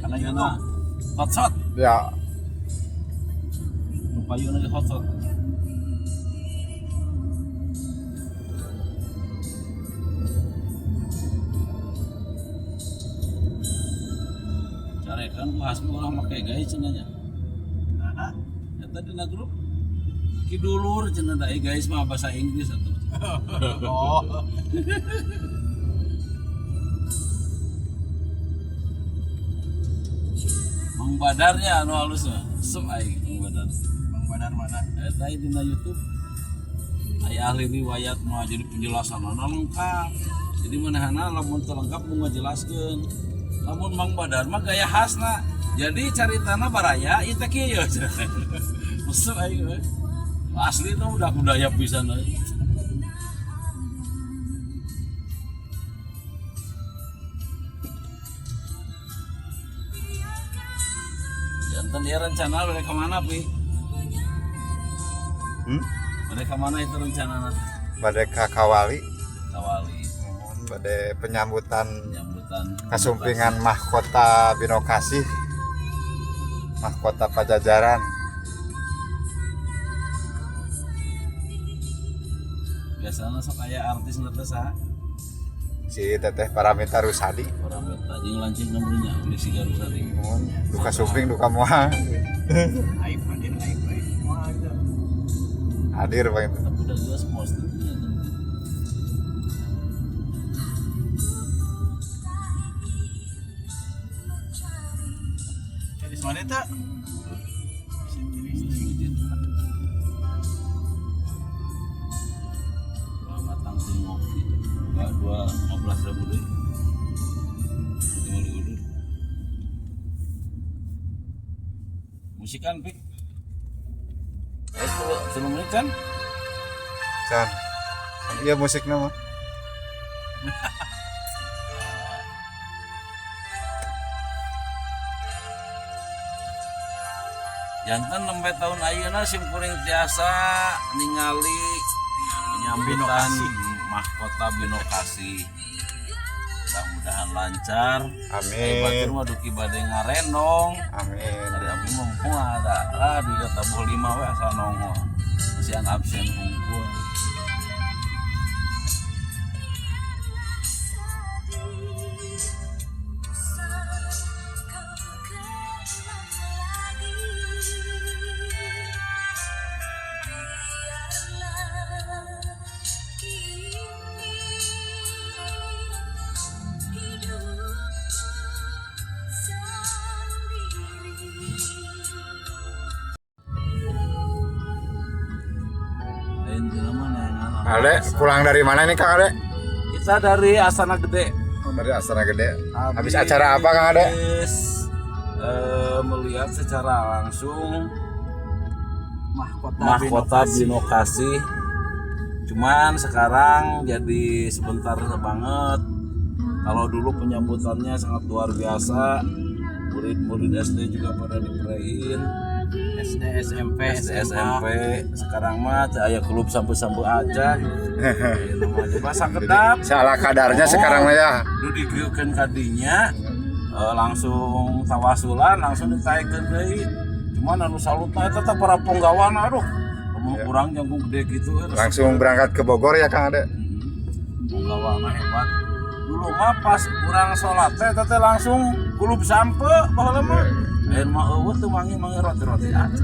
Karena YouTube hotshot. Ya. Nu payuna ge hotshot. Carekan ku Hasmi urang make guys cenah nya. Nah, Eta dina grup ki dulur cenah da guys mah bahasa Inggris atuh. Oh. Mang Badarnya anu halus mah. Resep aing Mang Badar. Bang Badar mana? Eta dina YouTube aya ahli riwayat mah, jadi penjelasan lengkap. Jadi manehna lamun teu lengkap mau ngajelaskeun. Lamun Mang Badar mah gaya khasna. Jadi caritana baraya ieu teh kieu. Resep aing we. Asli tuh udah budaya pisan euy. Jantan dia rencana bade ka mana, Pi? Hmm? Bade ka mana itu rencana? Bade ka Kawali. Kawali. Mohon bade penyambutan penyambutan kasumpingan mahkota Binokasih, mahkota Pajajaran. Biasanya sok aya artis teh saha? Si Teteh Paramita Rusadi. Paramita jeung lancing nomornya uli siga Rusadi. Mohon duka sumping duka moal. Aib hadir, aib aib. Wah, itu. Hadir bang itu. Tapi udah jelas postingnya tuh. Jadi mana itu? Masjid. Matang sih ngopi. Enggak 2 15 ribu deh. Lima ribu. Musikan, Pik. Eh, 3 menit kan? Can. Iya musiknya mah. Janten nembe tahun ayeuna sim kuring tiasa ningali penyambutan Binokasi. Mahkota Binokasi. Mudah-mudahan lancar. Amin. Batur mah duki bade ngarendong. Amin. Dari abdi mah moal ada. Ah, duit tabuh lima we asal nongol. Sian absen hungkul. Lain jelema neangan anu Ale, biasa. Pulang dari mana nih, Kang Ale? Kita dari Astana Gede. Oh, dari Astana Gede. Habis acara apa, Kang Ade? Habis melihat secara langsung Mahkota, mahkota Binokasi. Binokasi. Cuman sekarang jadi sebentar banget. Kalau dulu penyambutannya sangat luar biasa. Murid-murid SD juga pada diprein. SD, SMP, SD, SMA. SMP. Sekarang mah teu aya klub sampai-sampai aja. Ieu mah coba sakedap. Salah kadarnya Oh. sekarang mah ya. Lu digieukeun ka dinya, langsung tawasulan langsung ditaekkeun deui. Cuman anu salutna eta teh para punggawana, aduh. Lamun Ya. urang jangkung gede gitu resep. Langsung berangkat ke Bogor ya, Kang Ade. Punggawana hebat. Dulu mah pas urang salat teh eta teh langsung kulub sampe baheula mah. Lain mah eueuh teu manggih-manggih roti-roti aja.